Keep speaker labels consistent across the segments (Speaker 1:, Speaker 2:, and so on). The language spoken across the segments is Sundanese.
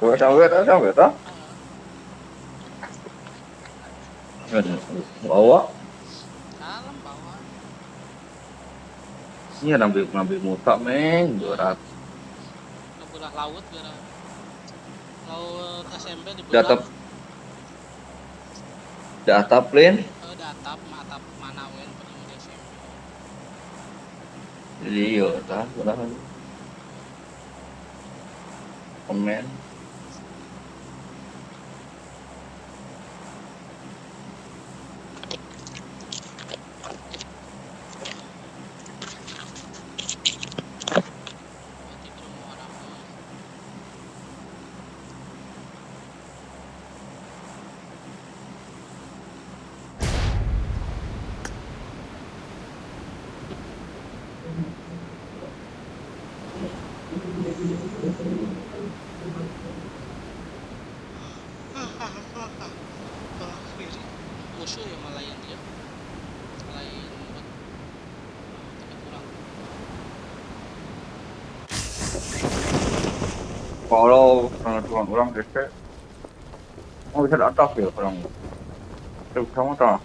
Speaker 1: Sampai sampai toh. Bawa.
Speaker 2: Kalem bawa.
Speaker 1: Ini ngambil ngambil muta meng berat.
Speaker 2: Kebelah laut gara. Laut SMP di
Speaker 1: Datap. Datap lin.
Speaker 2: Datap atap mana wen penting di SMP.
Speaker 1: Iya, tah benar. Komen.
Speaker 2: Berarti ke rumah orang tuh. Oh, kiri. Musuh ya malah yang dia. Lain buat tapi kurang.
Speaker 1: Kalau orang orang desa, oh bisa datap ya orang. Terus kamu tak?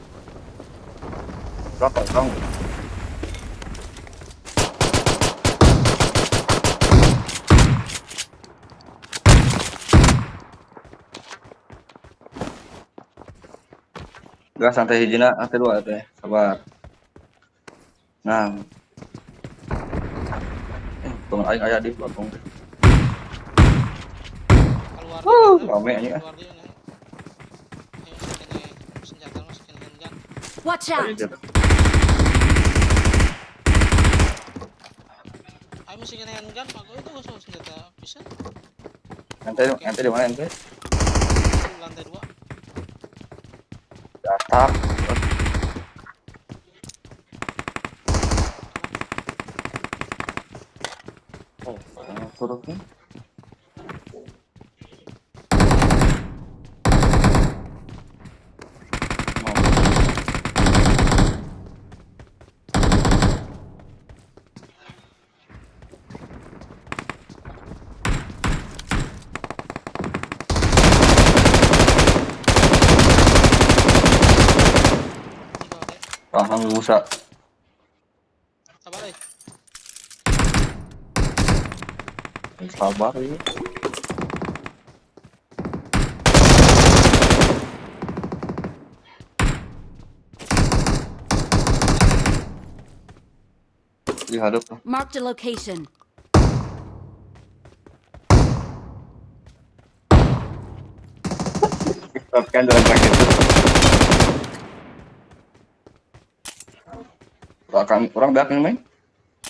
Speaker 1: Datap kamu. Gak santai hijina, nanti dua teh, sabar. Nah, teman aing aya di belakang teh.
Speaker 2: Keluar
Speaker 1: Rame anjing ah.
Speaker 2: Keluar dia nih. Ayo masukin senjata masukin handgun.
Speaker 3: Watch out!
Speaker 2: Ayo masukin handgun, pak gue itu sama senjata bisa.
Speaker 1: Ente, ente di mana ente?
Speaker 2: Di lantai 2.
Speaker 1: Di atap. Oh, turun. Paham Musa.
Speaker 2: Sabar eh.
Speaker 1: Sabar ini. Dihadap tuh.
Speaker 3: Marked a location.
Speaker 1: Kan jalan kaki itu. Akan orang beak nih, main.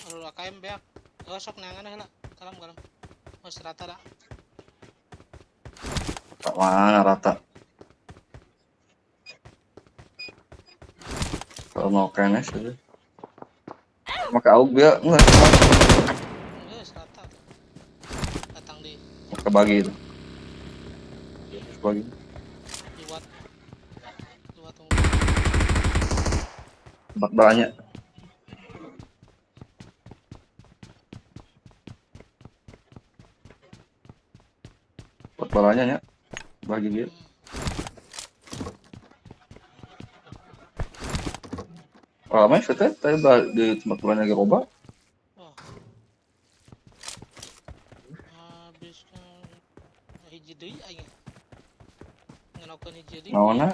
Speaker 2: Aduh, AKM beak. Oh, sok neangan heula. Kalem kalem. Oh, rata dah.
Speaker 1: Tak mana rata. Kalau mau kenes itu. Maka aug biar enggak.
Speaker 2: Enggak, rata tuh. Datang di.
Speaker 1: Maka bagi itu. Bagi.
Speaker 2: Liwat. Liwat tunggu.
Speaker 1: Bak banyak. Balanya ya bagi dia. Ramai sudah tadi di tempat balanya gerobak.
Speaker 2: Oh. Habis hiji deui aing. Ngenokeun hiji deui.
Speaker 1: Naonna?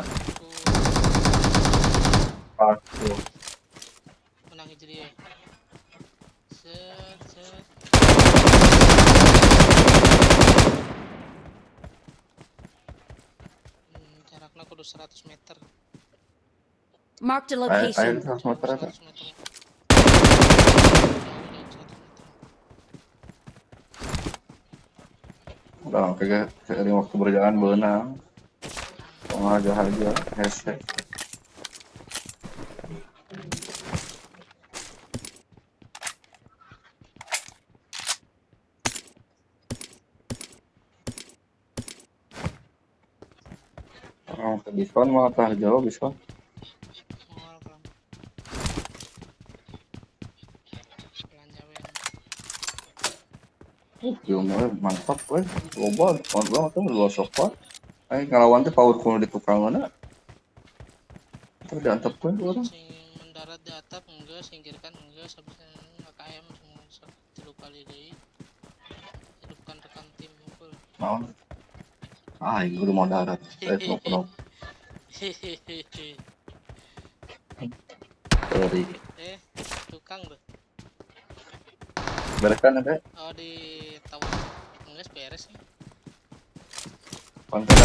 Speaker 1: Aku.
Speaker 2: Menang hiji deui. Set set. Jaraknya kudu 100 meter.
Speaker 3: Marked a location.
Speaker 1: Ayo 100 meter eta.
Speaker 2: 100 meter.
Speaker 1: Udah, oke, seiring waktu berjalan beunang. Tong aja hese. Oh, ke diskon mau tah jauh diskon. Ilmu mantap we. Loba, loba tuh dua sofa. Aing ngalawan teh power kuno di tukang mana. Itu diantepkeun ku urang.
Speaker 2: Sing mendarat di atap enggak, singkirkan enggak, habisnya AKM semua tilu kali deui. Hidupkan rekan tim unggul.
Speaker 1: Naon? Ah, aing kudu mau darat. Eh, mau Sorry.
Speaker 2: Eh, tukang tuh.
Speaker 1: Beres kan ada?
Speaker 2: Oh, di tower. Enggak beres nih.
Speaker 1: Konten.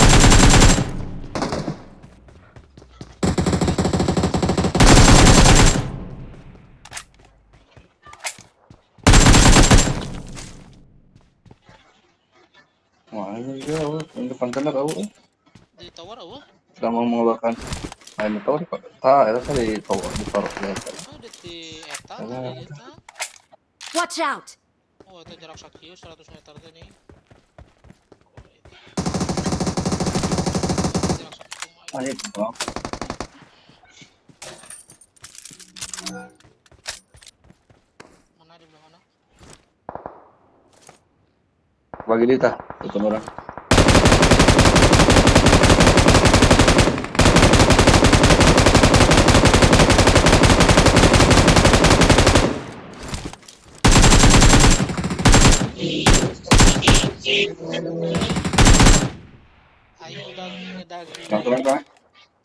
Speaker 1: Wah, ini dia, untuk kontainer aku.
Speaker 2: Di tower aku?
Speaker 1: Sudah mau mengeluarkan main di tower, Pak. Tah, itu tadi tower di tower ya.
Speaker 2: Oh, di eta, di eta.
Speaker 3: Watch out.
Speaker 2: Oh, itu jarak sakieu 100 meter teh nih. Jarak sakieu mah.
Speaker 1: Ah, itu, Bang.
Speaker 2: Mana di belah mana?
Speaker 1: Bagi dia tah, itu orang.
Speaker 2: Ayo udah ngedag.
Speaker 1: Nonton kan?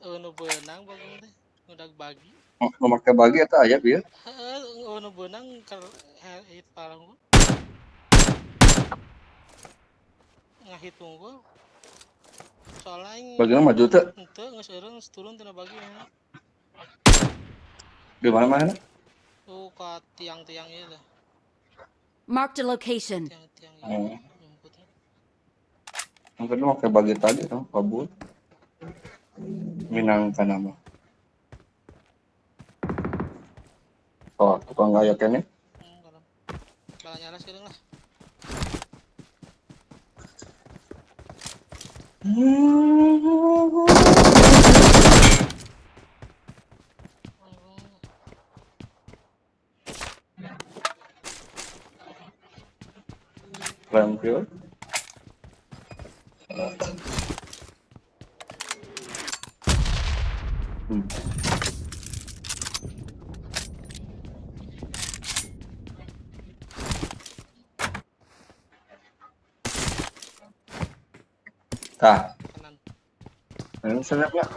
Speaker 2: Nu beunang bagong teh, ngedag bagi.
Speaker 1: Nu make bagi eta aya bieu?
Speaker 2: Heeh, nu beunang keur hit parang. Ngahit unggul. Soalnya aing
Speaker 1: Bagina maju teu?
Speaker 2: Henteu geus eureun geus turun tina bagi mana.
Speaker 1: Di mana mana?
Speaker 2: Tuh ka tiang-tiang ieu teh.
Speaker 3: Marked a location.
Speaker 2: Tiang-tiang ieu. Nyumputna.
Speaker 1: Mungkin lu make bagi tadi tuh, kabur. Minangkan nama. Oh, tukang gaya kene.
Speaker 2: Bala nyala sekarang lah.
Speaker 1: Rampil. Tah. Ini sedap lah.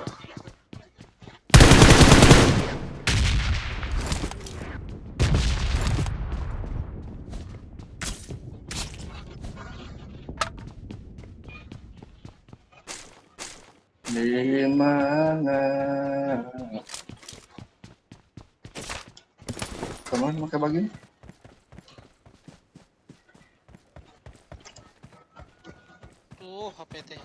Speaker 1: Di mana? Kamu pakai bagi?
Speaker 2: Tuh, HP teh.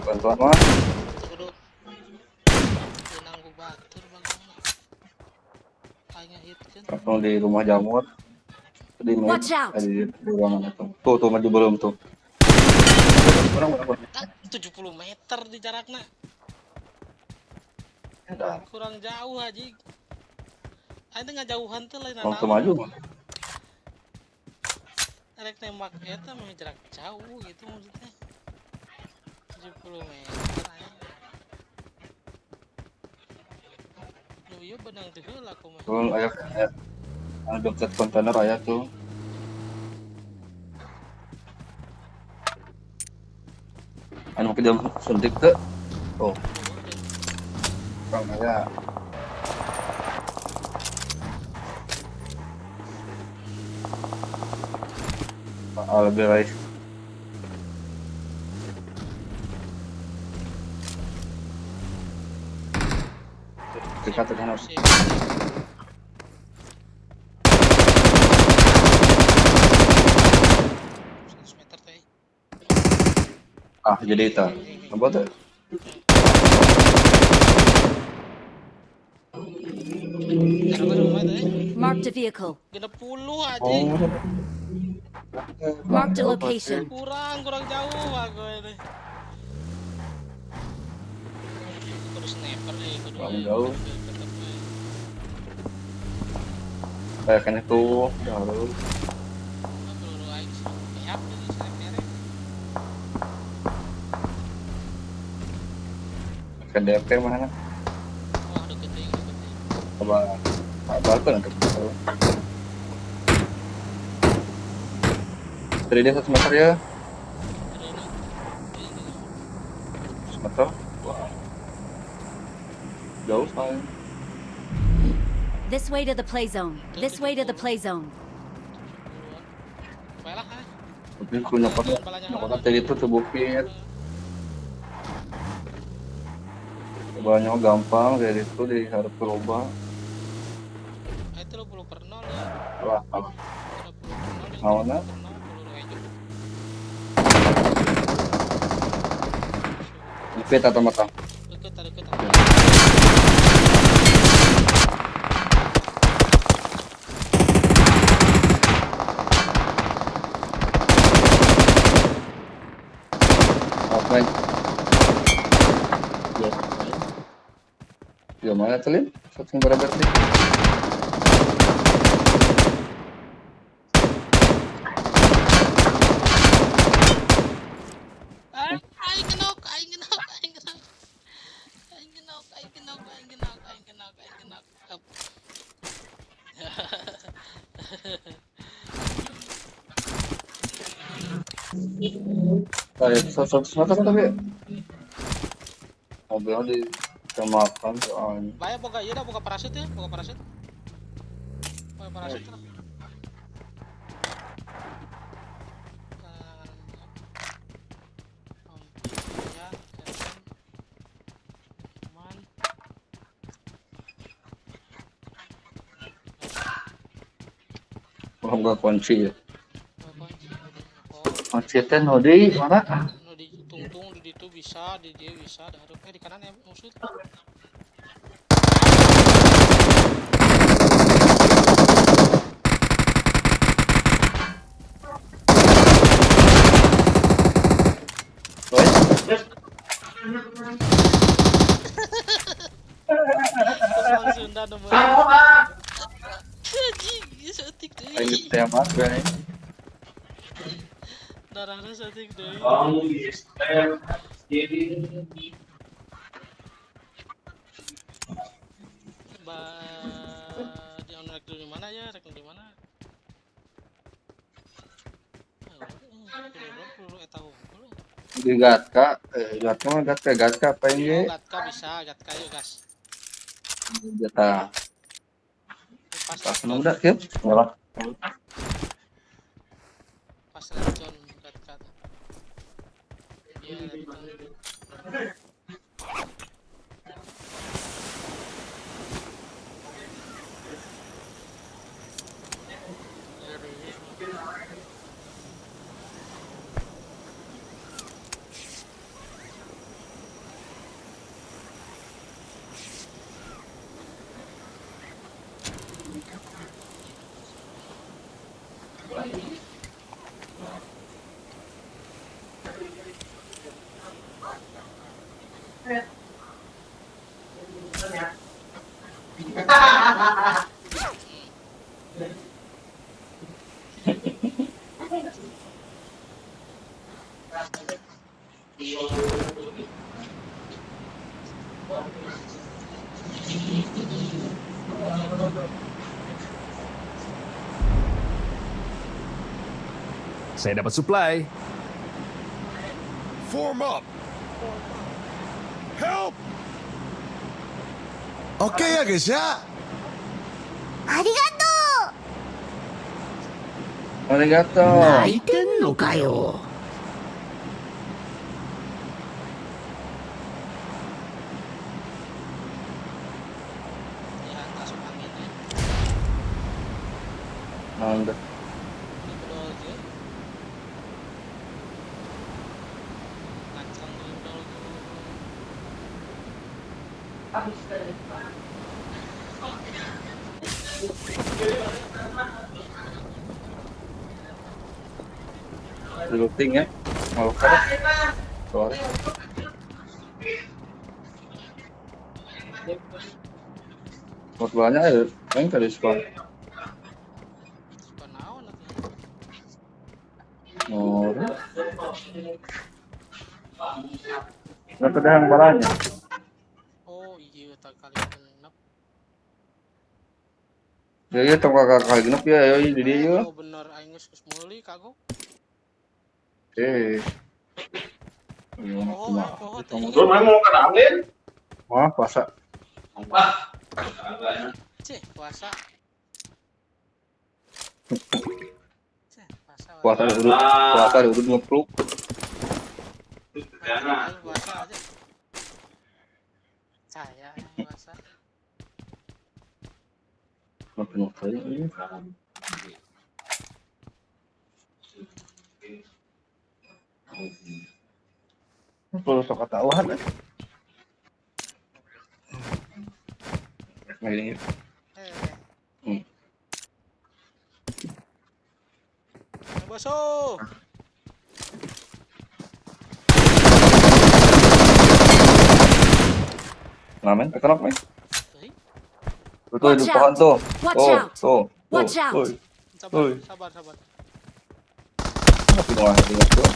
Speaker 1: Bantuan mah. Langsung di rumah jamur. Di di ruangan itu. Tuh tuh maju belum tuh. Kurang berapa?
Speaker 2: 70 meter di jaraknya. Kurang jauh haji. Aing teh ngajauhan teh lain
Speaker 1: langsung maju.
Speaker 2: Rek tembak eta mah jarak jauh gitu maksudnya. 70 meter aing. Nu ieu benang teh heula kumaha.
Speaker 1: Tuh aya dekat kontainer aya tuh. Anu make jam suntik teu. Tuh. Kurang aya. Lebih baik. Dekat dengan harus. Ah, jadi itu. Apa tuh?
Speaker 3: Marked a vehicle.
Speaker 2: 60 aja.
Speaker 3: Marked a location.
Speaker 2: Kurang jauh aku ini. Kudu sniper deh, kudu.
Speaker 1: Jauh. Kayaknya tuh jauh.
Speaker 2: Peluru aing siap jadi sniper.
Speaker 1: KDP mana?
Speaker 2: Wah, deket deui, deket deui.
Speaker 1: Coba apa nanti. Dari dia 1 meter ya. 1 meter. Wah. Jauh sekali.
Speaker 3: This way to the play zone. This way to the play zone.
Speaker 1: Tapi aku nyokot tadi itu tuh bukit. Banyak gampang dari itu di harap berubah.
Speaker 2: Itu 20/0 ya.
Speaker 1: Wah, mau na? Bukit atau mata?
Speaker 2: Deket.
Speaker 1: Oke. Ya. Ya mana tuh, Lin? Satu berapa nih?
Speaker 2: Aing kenok.
Speaker 1: Kayak 100 meter tapi mobilnya di makan soalnya.
Speaker 2: Bahaya boga iya dah boga parasut ya, boga parasut. Boga parasut lah.
Speaker 1: Boga kunci ya. Kunci teh nu di mana?
Speaker 2: Nu di tungtung di ditu bisa, di dia bisa, da hareup di kanan ya musuh. Sunda nomor.
Speaker 1: Aing tembak guys.
Speaker 2: Darahnya saeutik deui. Ba di on rek di mana ya? Rek di mana?
Speaker 1: Di Gatka, Gatka mah Gatka apa ini?
Speaker 2: Oh, Gatka bisa, Gatka yuk gas.
Speaker 1: Jatah. Pas udah ya? Enggak.
Speaker 2: Pas Redson Gatka. Iya, Redson.
Speaker 4: Saya dapat supply.
Speaker 5: Form up. Help. Oke ya guys ya.
Speaker 6: Arigato.
Speaker 1: Arigato.
Speaker 7: Naiten no kayo.
Speaker 2: Ya, masuk angin ya.
Speaker 1: Anda. Looting ya. Mau kan? Sorry. Buat banyak ya, yang tadi spawn.
Speaker 2: Spawn naon atuh?
Speaker 1: Oh. Nggak ada yang balanya.
Speaker 2: Oh iya, tak kali genep.
Speaker 1: Ya iya, tak kali genep ya, ya jadi ya.
Speaker 2: Oh bener, aing geus meuli kagok.
Speaker 1: Eh.
Speaker 2: Oh,
Speaker 4: lu main mau ke Ramlin?
Speaker 1: Wah, puasa.
Speaker 4: Wah.
Speaker 2: Cih, puasa. Cih, puasa.
Speaker 1: Puasa udah, puasa udah ngepluk.
Speaker 2: Puasa aja. Saya puasa.
Speaker 1: Makan ini. Perlu sok ketahuan eh. Nah, ini.
Speaker 2: Boso.
Speaker 1: Ngamen, kenapa men? Betul di pohon tuh. Oh, tuh.
Speaker 3: Watch out.
Speaker 2: Sabar, sabar, sabar.
Speaker 1: Tapi malah tuh.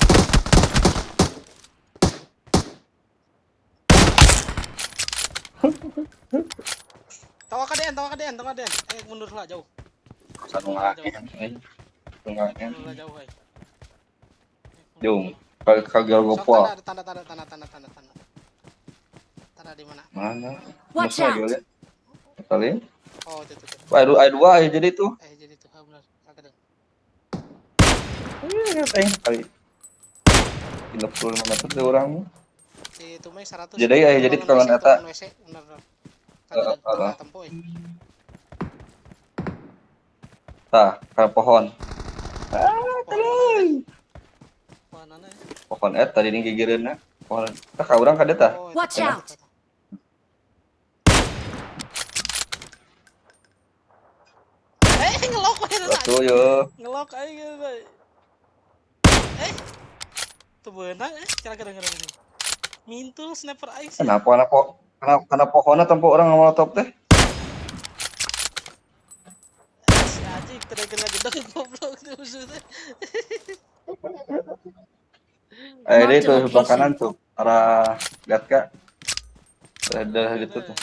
Speaker 2: Tawa kadean, tawa kadean, tawa kadean. Eh, mundur lah jauh.
Speaker 1: Satu ngaken, eh.
Speaker 2: Mundur lah jauh, eh.
Speaker 1: Jauh. Kagak gopoa.
Speaker 2: Tanda, tanda, tanda, tanda, tanda, tanda. Tanda di mana?
Speaker 1: Mana?
Speaker 3: Watch out.
Speaker 1: Kali.
Speaker 2: Oh, itu itu.
Speaker 1: Aduh, dua ya jadi tuh.
Speaker 2: Eh, jadi tuh, benar. Kadean.
Speaker 1: Eh, kali. 35 meter tuh orang.
Speaker 2: Itu mah 100.
Speaker 1: Jadi ya jadi kalau eta. Tah, ke pohon. Ah, tolong. Pohon eta tadi ini gigireunna. Pohon. Tah ka urang ka dieu tah.
Speaker 3: Watch out.
Speaker 2: Eh, ngelok we eta.
Speaker 1: Atuh yo.
Speaker 2: Ngelok aing eta. Eh. Tuh beunang eh kira-kira kira. Mintul sniper aing sih.
Speaker 1: Kenapa karena pohonnya tanpa orang ngemolotop teh?
Speaker 2: Si anjing terakhir lagi dong goblok tuh musuh teh.
Speaker 1: Eh, itu sebelah kanan tuh, arah lihat kak. Ada gitu tuh.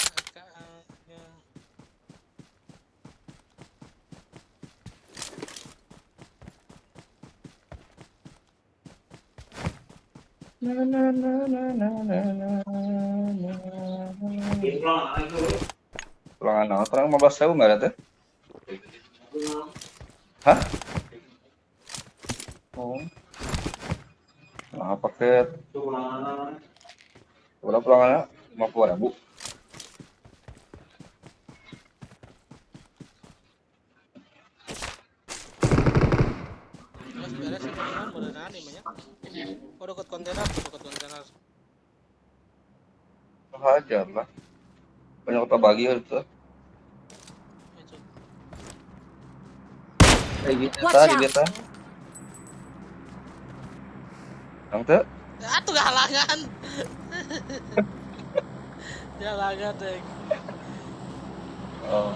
Speaker 1: Na na na na na na na na. Pulangan naon? Terang 15.000 nggak ada teh? Hah? Oh. Nah, paket. Berapa pulangannya? 50.000.
Speaker 2: Beres beres beneran nih banyak. Oh, dekat kontainer, dekat kontainer.
Speaker 1: Hajar lah. Banyak kota bagi itu. Eh gitu tadi kita. Tante?
Speaker 2: Atuh halangan. Dia halangan deh.
Speaker 1: Oh.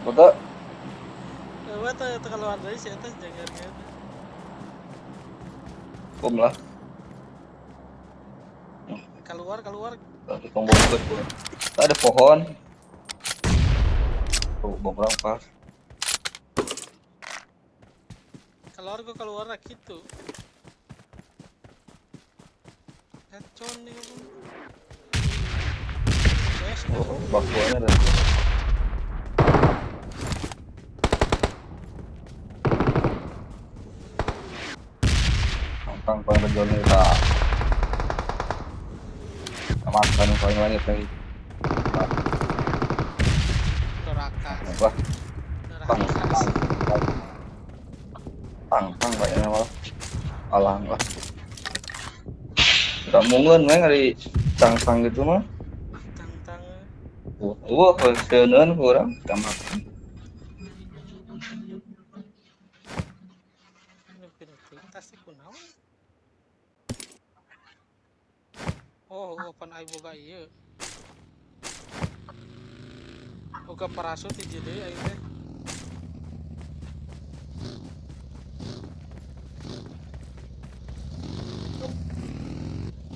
Speaker 1: Betul.
Speaker 2: Betul itu keluar dari si atas jangan gitu.
Speaker 1: Kom lah.
Speaker 2: Keluar, keluar.
Speaker 1: Ada tombol ada pohon. Tuh, bom rampas.
Speaker 2: Keluar gua keluar lah gitu. Kacon nih kamu.
Speaker 1: Oh, bakuannya ada. Tangkang paling berjalan kita. Makan paling langit lagi.
Speaker 2: Doraka.
Speaker 1: Wah. Tang, tang, tang kayaknya malah. Alang lah. Tidak mungkin main dari tang-tang gitu mah.
Speaker 2: Tang-tang.
Speaker 1: Wah, seuneun kurang kita makan.
Speaker 2: atas teh kunaon? Oh, pan aing boga ieu. Boga parasut hiji deui aing teh.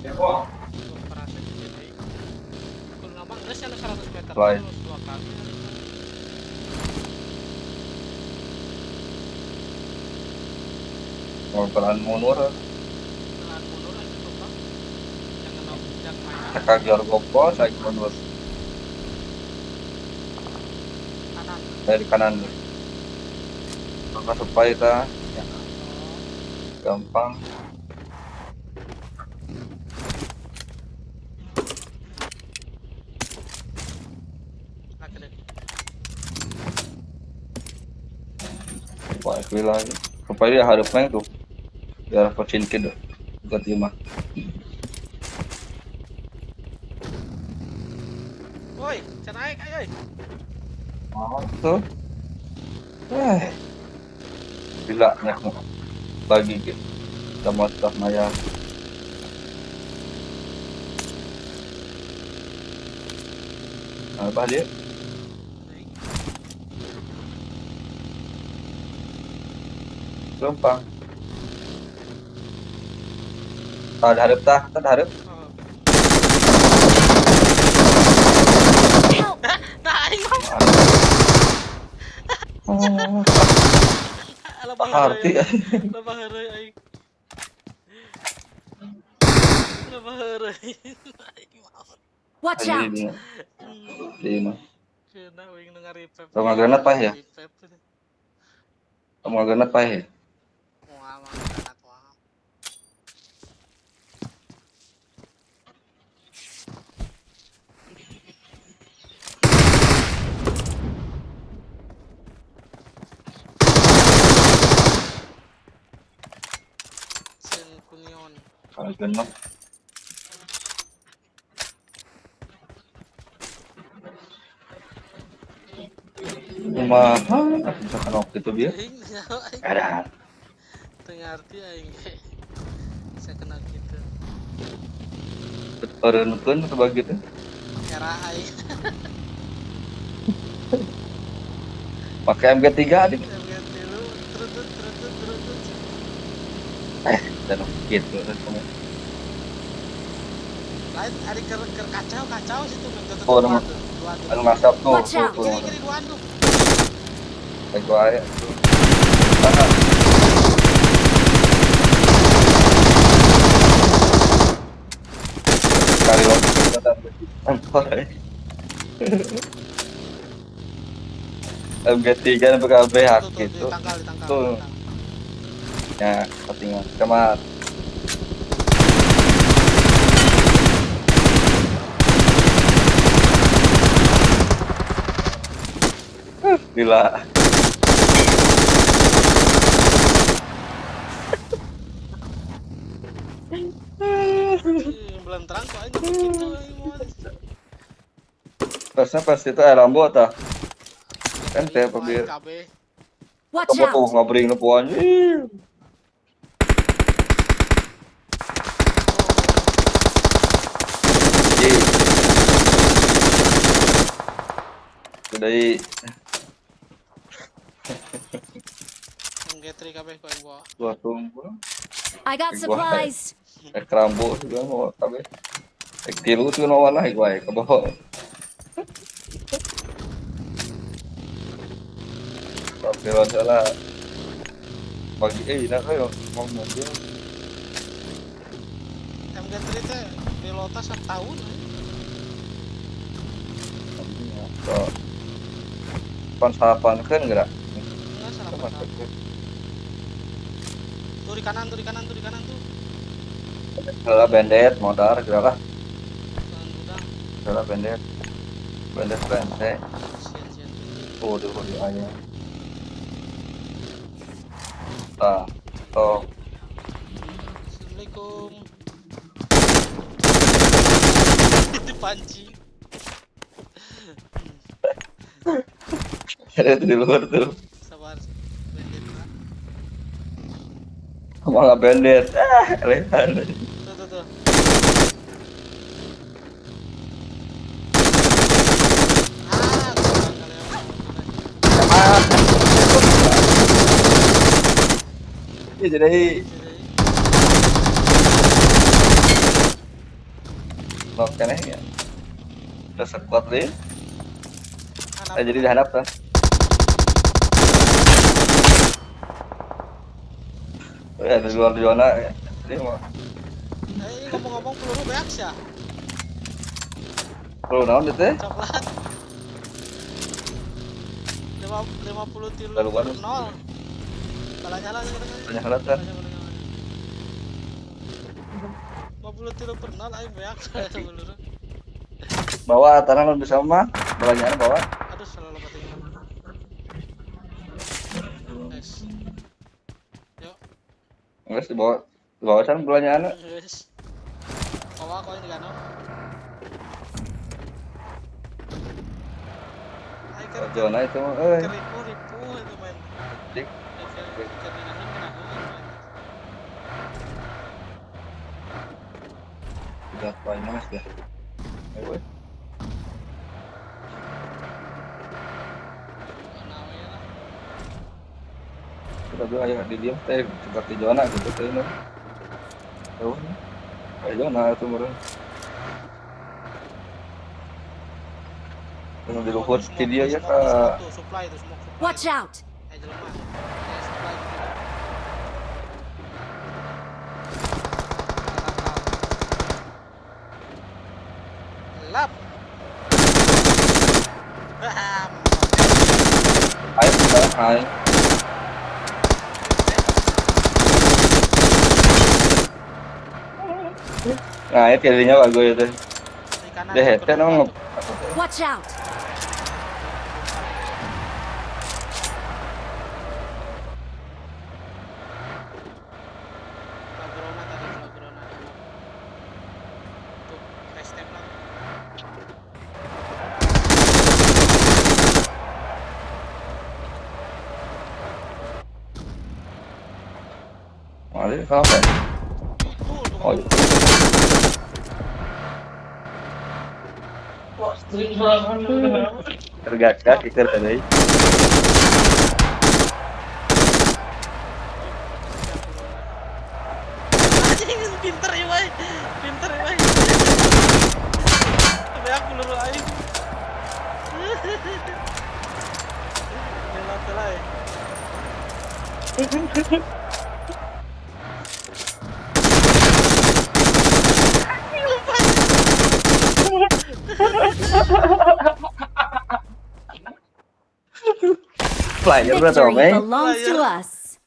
Speaker 4: Ya, kok.
Speaker 2: Boga parasut hiji deui. Kudu nama geus anu 100 meter terus dua kali.
Speaker 1: Mau pelan mundur.
Speaker 2: Pelan mundur aja lupa. Jangan jangan main.
Speaker 1: Cakak Jorgopo, saya mundur.
Speaker 2: Kanan.
Speaker 1: Dari kanan. Maka supaya kita ya. Gampang. Wah, lagi. Supaya dia harapnya tuh. Biar pocin ke deh, mah.
Speaker 2: Woi, naik ayo.
Speaker 1: Oh, tuh. Gila nih lagi gitu. Sama sudah maya. Apa dia? Gampang. Tak harap tah, tak harap.
Speaker 2: Nah, aing mah.
Speaker 1: Arti.
Speaker 2: Lebah heureuy aing. Lebah heureuy.
Speaker 3: Watch out.
Speaker 1: Di mah.
Speaker 2: Cenah uing nu ngaripep.
Speaker 1: Tong granat pah ya? Tong granat pah ya?
Speaker 2: Moal mah granat wae. Kunion.
Speaker 1: Kalau genap. Kumaha bisa kena waktu itu biar. Ada.
Speaker 2: Teu ngarti aing ge. Bisa kena gitu.
Speaker 1: Eureunkeun atau begitu.
Speaker 2: Era aing.
Speaker 1: Pakai MG3 adik.
Speaker 2: MG3 terutut terutut terutut.
Speaker 1: Dan gitu
Speaker 2: lain ada ker kacau kacau situ
Speaker 1: oh anu ngasap tuh
Speaker 2: kiri kiri duaan tuh
Speaker 1: gua aya kali waktu kita kantor MG3 sampai KB hak gitu tuh ya ketinggalan kamar. Gila.
Speaker 2: Belum terang kok aja begitu.
Speaker 1: Pasnya pas itu air Rambo tah. Kan teh apa biar.
Speaker 3: Watch out.
Speaker 1: Tuh ngabring nu poan. Sudah
Speaker 2: MG3 kabeh ku aing bawa.
Speaker 1: Dua tunggu.
Speaker 3: I got supplies.
Speaker 1: Ek Rambo juga mau kabeh. Ek tilu tuh mau lah gua ke bawah. Tapi masalah bagi nak kayo mau mobil.
Speaker 2: MG3 teh di lota setahun.
Speaker 1: So, pan salapan kan gerak.
Speaker 2: Enggak salapan. Tuh di kanan, tuh di kanan, tuh di kanan tuh.
Speaker 1: Salah bendet, modar gerak lah. Salah bendet. Bendet bendet. Oh, di aja. Tah, toh.
Speaker 2: Assalamualaikum. Dipancing.
Speaker 1: Ada di luar tuh.
Speaker 2: Sabar, bendet lah.
Speaker 1: Malah bandit. Ah, lehan.
Speaker 2: Tuh tuh tuh. Ah,
Speaker 1: ya jadi makanya ya. Terus kuat deh. Jadi dihadap kan. Ya di luar zona ya. Jadi mau.
Speaker 2: Ngomong-ngomong peluru beak ya.
Speaker 1: Peluru naon itu?
Speaker 2: Coklat. 50 0. Nyala
Speaker 1: nyala kan.
Speaker 2: 53 per 0 aing beak peluru.
Speaker 1: Bawa tanah lo bisa mah, belanjaan bawa.
Speaker 2: Aduh, selalu mati. Guys. Yuk.
Speaker 1: Guys, dibawa dibawa san belanjaan.
Speaker 2: Guys. Bawa koin di kano.
Speaker 1: Zona itu mah euy.
Speaker 2: Ripu-ripu itu main.
Speaker 1: Dik. Udah banyak mas ya. Ayo. Kita dulu ayo di diam teh cepat di zona gitu teh no. Tahu. Kayak zona itu meureun. Di luhur di dia ya ke
Speaker 3: Watch out.
Speaker 2: Lap.
Speaker 1: Ayo, ayo. Nah, itu jadinya bagus itu. Deh, itu emang.
Speaker 3: Watch out. Kenapa? Oh, iya. Tergagak kita tadi.
Speaker 2: Pinter ya, bay. Pinter ya, bay. Tapi aku peluru aing. Nyelot lah ya.
Speaker 1: Player berarti
Speaker 3: Victory belongs to us.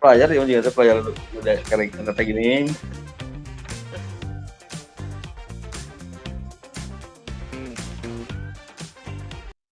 Speaker 1: Player yang juga tuh player udah sekarang kata gini.